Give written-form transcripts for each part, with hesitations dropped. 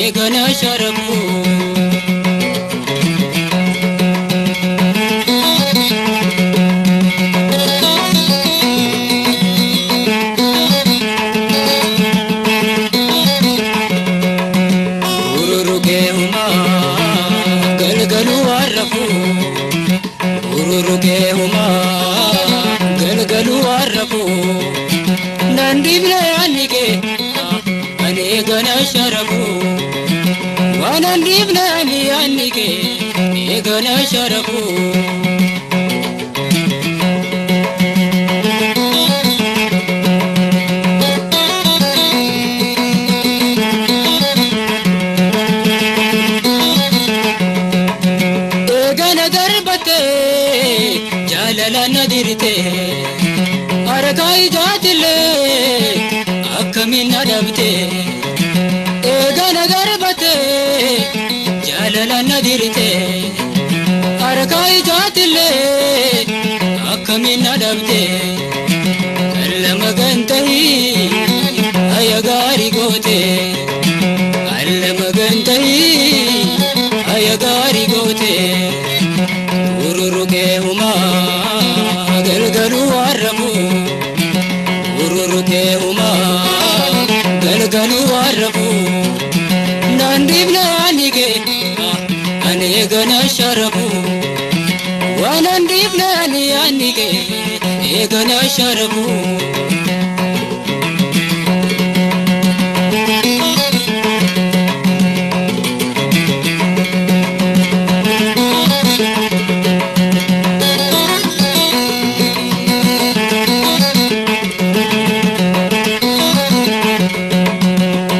eegana sharafu. Eegana sharafu. Eegana darbatee jaalala na dirtee harka ijaatillee akkamiin na dhabdee. Eegana darbatee jaalala na dirtee harka ijaatillee akkamiin na dhabdee. Allama gantahii aya gaarii gootee allama gantahii aya gaarii gootee. Ururukee humaa galgaluu warramu ururukee humaa galgaluu warramu. Nandibna anige eegana sharafu waan andibna anige eegana sharafu.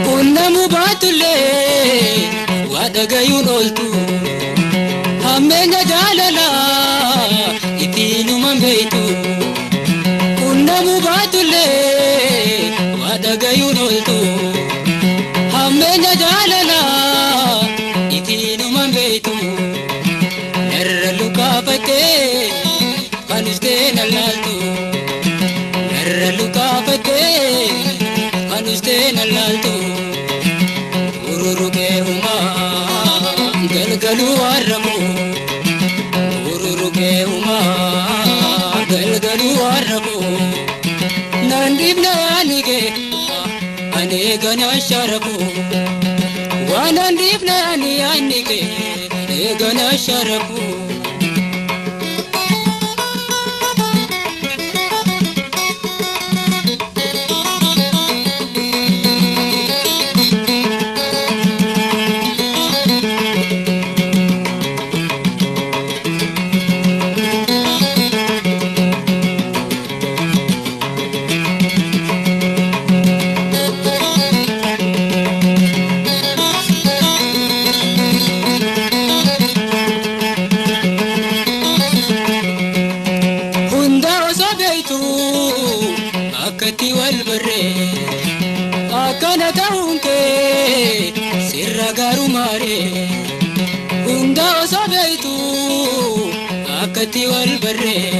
Qunnamu baatullee waa dhagayuun ooltu hammeenya jaalalaa ittiinuman beeytu. Qunnamu baatullee waa dhagayuun ooltu hammeenya jaalalaa ittiinuman beeytu. Narra lukaafattee kan ustee na laaltu narra lukaafattee kan ustee na laaltu. Ururukee humaa galgaluu warramu ururukee humaa galgaluu warramu. Nandibna anige ani eegana sharafu waan andibna anige eegana sharafu. Hunda osoo beektu akkatti wal barree akkana ta'uun kee sirra garumaaree. Hunda osoo beektu akkatti wal barree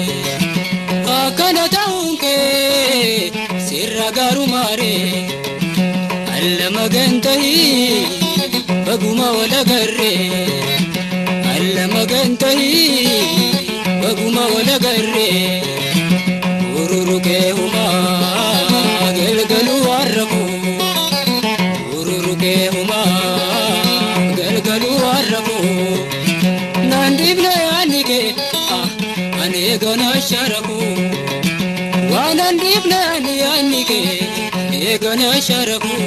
akkana ta'uun kee sirra garumaaree. Allama gantahii baguma wal agarree allama gantahii baguma wal agarree. Ururukee humaa galgaluu warramu ururukee humaa galgaluu warramu. Nandibna anige ani eegana sharafu waan andibna anige eegana sharafu.